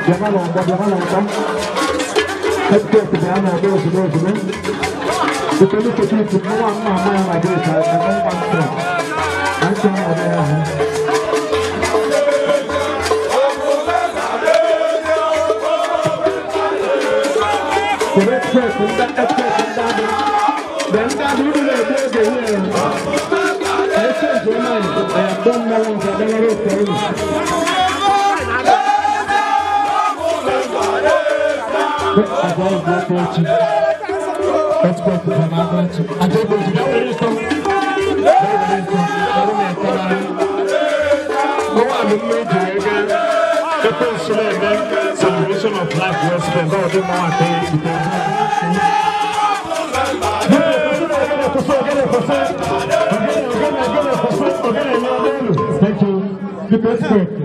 Bịa n'ọgbọ, bịa n'ọgbọ. Earthquake bịa n'ọgbọ ozugbo ozugbo. Biko ndị security mụnwa mma ama ya na gate eme ngwa nsọ. Na ntị m ọbịa ya ahụ. Earthquake ndị earthquake ndị adị. Bịa ndị adị unu na-egbu oge ihe. Ese njem anyị abụọ mmanwụ nke abịaghara ofe unu. Celebration of life well spent. All the more thank you. Because Biko.